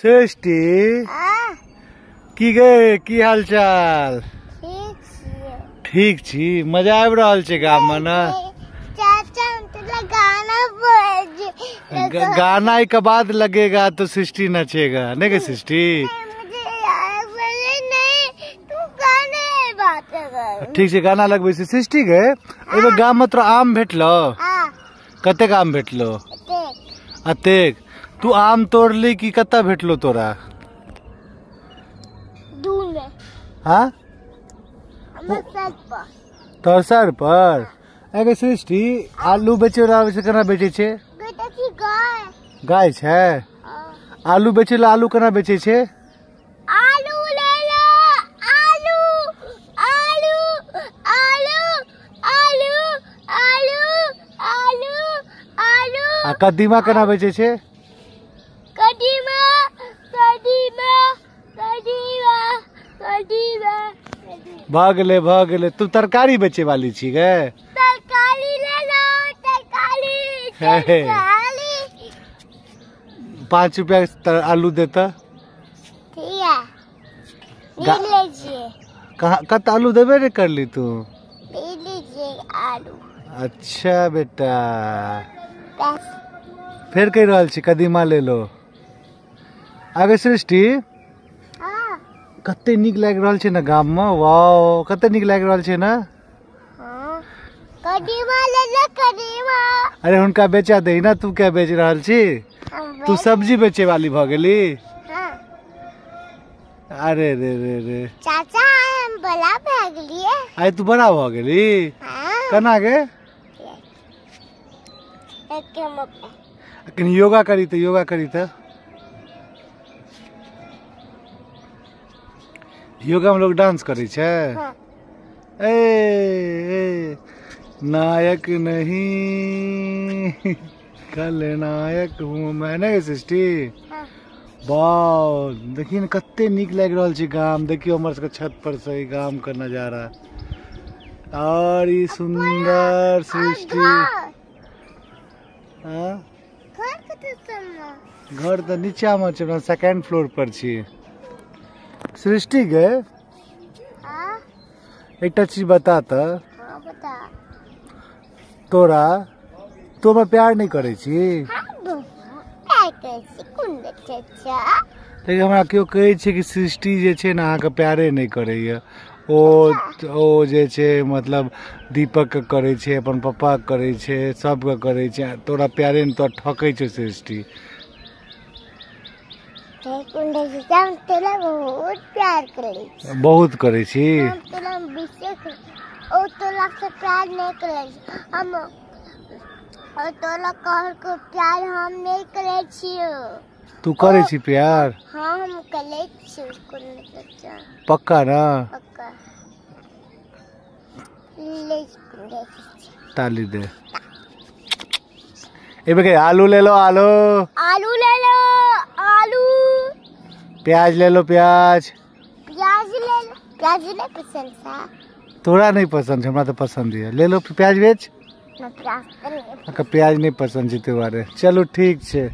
सृष्टि की गे, की हाल चाल? ठीक छी। मजा आबि रहल छै गाम में ना? चाचा गाना गाना के बाद लगेगा तो सृष्टि नचेगा नहीं के सृष्टि? ठीक छै, गाना लगबै छै। सृष्टि गे, एहि गाम में तोरा आम भेटलो? कतेक आम भेटलो? अतेक। तू आम तोड़ली कि कतऽ भेटलो तोरा? हाँ, तोहर सर पर। अगे सृष्टि, आलू बेचे वाला आबै छै, केना बेचै छै? गाय छै। आलू बेचे ला आलू केना बेचै छै? आलू ले लो, आलू आलू आलू आलू आलू आलू आलू। आ कदीमा केना बेचै छै? कदीमा कदीमा कदीमा कदीमा। भऽ गेलै, भऽ गेलै। तू तरकारी बेचे वाली छी गे? तरकारी ले लो, तरकारी, तरकारी। 5 रुपया आलू देता? ठीक है, ले लीजिए। कहाँ कत आलू देबे नहीं करली तू? ले लीजिए आलू। अच्छा बेटा, फेर कहि रहल छी कदीमा ले लो। आगे सृष्टि, कते नीक लागि रहल छै ने गाम में? वाओ, कते नीक लागि रहल छै ने? कदीमा ले लो, कदीमा। अरे हुनका बेचा दही ना, तू क्या बेच रहल छी? तू सब्जी बेचे वाली भ गेली? अरे रे रे रे चाचा, हम बड़ा भ गेलियै। आइ तू बड़ा भ गेली? केना गे? कनी योगा करी तऽ, योगा करी तऽ। योगा में लोग डांस करे छै? हाँ। ए, ए नायक नहीं खलनायक हूँ मैं, नहीं सृष्टि? हाँ। वाह, देखिए ने कते नीक लागि रहल छै गाम। देखियो हमर सबके छत पर से ई गाम के नजारा और ई सुंदर सृष्टि। हाँ? घर तऽ नीचा में छै, सेकंड फ्लोर पर छी। सृष्टि गे, एकटा चीज बता तऽ। तोरा तू हमरा प्यार नहीं करै छी? लेकिन हमरा केओ कहै छै कि सृष्टि जे छै ने अहाँके प्यारे नहि करैया। ओ जे छै मतलब दीपक के करै छै, अपन पप्पा के करै छै, सबके करै छै, तोरा प्यारे नहि, तोरा ठकै छै सृष्टि। बहुत प्यार करै छी। बहुत करै छी? हम तोरा ओ तोरा से प्यार नहीं करै छी। हम ओ तोरा कहल के प्यार हम नहीं करै छियो। तू करै छी प्यार? हाँ, हम करै छी। पक्का ना? पक्का। ले ताली दे। ए बे, आलू ले लो, आलू आलू ले लो, आलू। प्याज ले लो, प्याज। प्याज ले लो। प्याज नहीं पसंद था तोरा? नहीं पसंद है, हमरा तो पसंद है। ले लो प्याज बेच। प्याज प्याज नहीं पसंद है तुम्हारे। चलो ठीक छै।